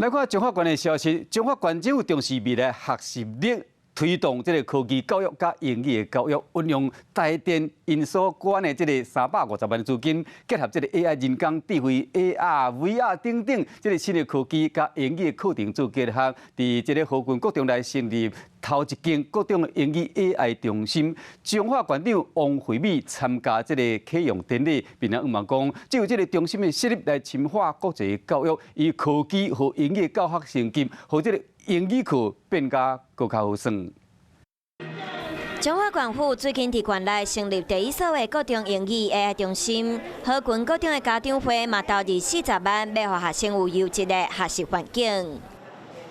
來看彰化縣的消息，彰化縣政府重視未來學習力，推動這個科技教育佮英語的教育，運用台電因所管的這個350萬資金，結合這個 AI 人工智慧、AR、VR 等等這個新的科技，佮英語的課程做結合，佇這個河群國中來成立頭一間國中的英語 AI 中心。彰化縣長王惠美參加這個啟用典禮，並且向望講，藉由這個中心的設立來深化國際教育，以科技和英語教學升級，予這個英語課變甲閣較好耍。彰化縣府最近佇縣內成立第一所的國中英語 AI 中心，河群國中的家長會嘛投入40萬，欲予學生有優質的學習環境。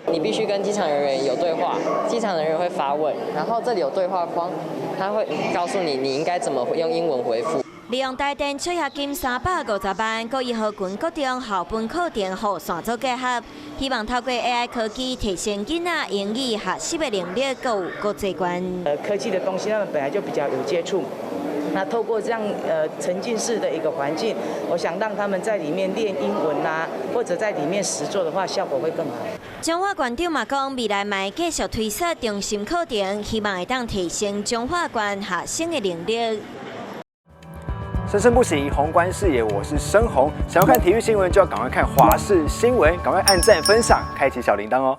你必須跟機場人員有對話，機場人員會發問，然後這裡有對話框，他會告訴你你應該怎麼用英文回覆。利用台電獎學金350萬，閣以河群國中校本課程予線做結合，希望透過 AI 科技提升囡仔英語學習的能力，閣有國際觀。科技的東西，他們本來就比較有接觸。那透過這樣沉浸式的一個環境，我想讓他們在裡面練英文啊，或者在裡面實作的話，效果會更好。彰化縣長嘛講，未來嘛會繼續推設中心課程，希望會當提升彰化縣學生的能力。生生不息，宏觀視野，我是申宏。想要看體育新聞，就要趕快看華視新聞，趕快按讚、分享，開啟小鈴鐺哦。